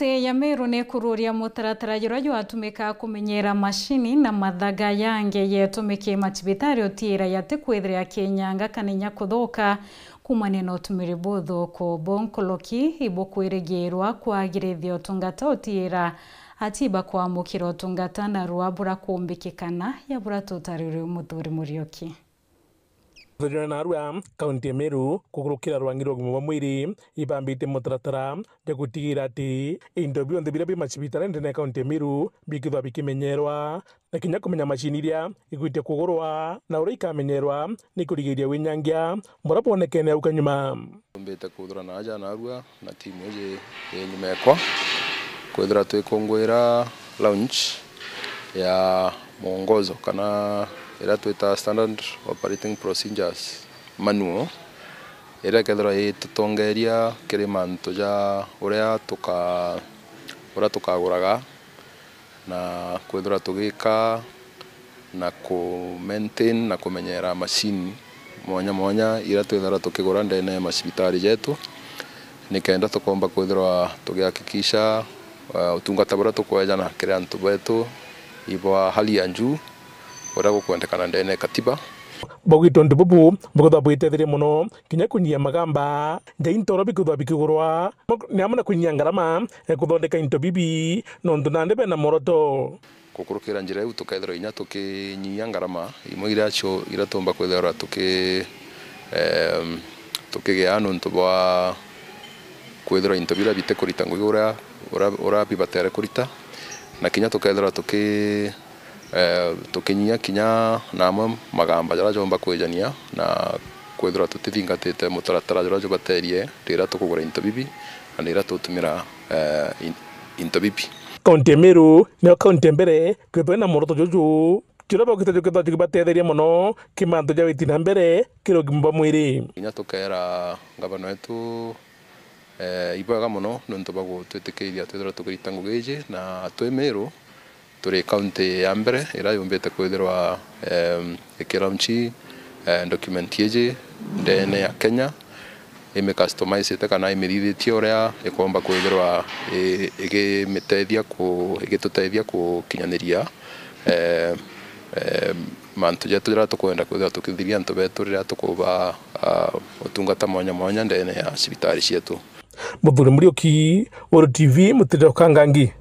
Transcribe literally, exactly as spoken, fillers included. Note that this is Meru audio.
Kaunti ya Meru nikururia mutaratara juria jwatumika kumenyera macini na mathaga yangi yetumike macibitari utiira yatikwithira yakinyanga kana inya kuthuka kumania na utumiri buthuku. Bo nkoroki ibukwirigirwa kwagirithia utungata utiira ati bakwamukira utungata narua buria kuumbikikana ya buria tutariri Muthuri Muriuki. Thujana narua, kaunti ya Meru, kukurukira rwangi rwa ugima bwa mwiri, ibambite mutaratara jwa gutigira ati into bionthe biria bi macibitari ndene ya kaunti ya Meru bikithwa bikimenyerwa, na kinya kumenya macini iria igwitie kugurwa na uria ikamenyerwa ni kurigiria winyangia buria bwonekene au kanyuma. Tumbite kuthurana aja narua na timu iji i nyuma ekwa, kwithira twikunguira launch ya mwongozo kana iria twita standard operating procedures manual, iria ikethirwa itutongeria kiri mantu ja uria tuka-, uria tukaguraga na kwithirwa tugika na ku maintain na kumenyera macini mwanya mwanya iria twithirwa tukigura ndene ya macibitari jetu, nikenda tukomba kwithirwa tugihakikisha, eh, utungata buria tukwejana kiri antu betu ibwa hali ya juu uria gukwendekana ndene ya katiba. Baugite untu bubu bukwithirwa bwitetheria mono kinya kunyia magamba ja into uria bikwithirwa bikigurwa, ni amwe na kunyia ngarama ya kuthondeka into bibi, nontu nandi bena mworoto. Gukurukira njira iu, tukethirwa inya tukinyia ngarama imwe iria cio, iria tuumba kwithirwa tuki-, em, tukigia nontu bwa kwithirwa into biria bitikurita ngugi uria, uria, uria bibatere kurita, na kinya tukethirwa tuki-, eh, tukinyia kinya na amwe magamba jaria joomba kwijania na kwithirwa tutithingatite mutaratara juria jubaterie riria tukugura into bibi na riria tutumira, eh, in-, into bibi. Kaunti ya Meru niyo kaunti ya mbere kwithirwa ina mworoto juju, juria baugite jukethirwa jukibatetheria mono kimantu ja witi na mbere kiri ugima bwa mwiri. Kinya tukeera ngavana wetu, eh, ibwega mono nontu bwa gutwitikiria twithirwa tukirita ngugi iji, na twi Meru turi kaunti ya mbere iria yumbite kwithirwa, em, ikilaunchi, eh, document iji ndene ya Kenya, imicustomizite kana imithithitie uria ikomba kwithirwa i-, igimitethia ku-, igitutethia kukinyaniria, eh, eh, mantu jetu jaria tukwenda kwithirwa tukithiria antu betu riria tukuba, ah, utungata mwanya mwanya ndene ya cibitari cietu. Muthuri Muriuki, Uru T V, Mutiri Kangangi.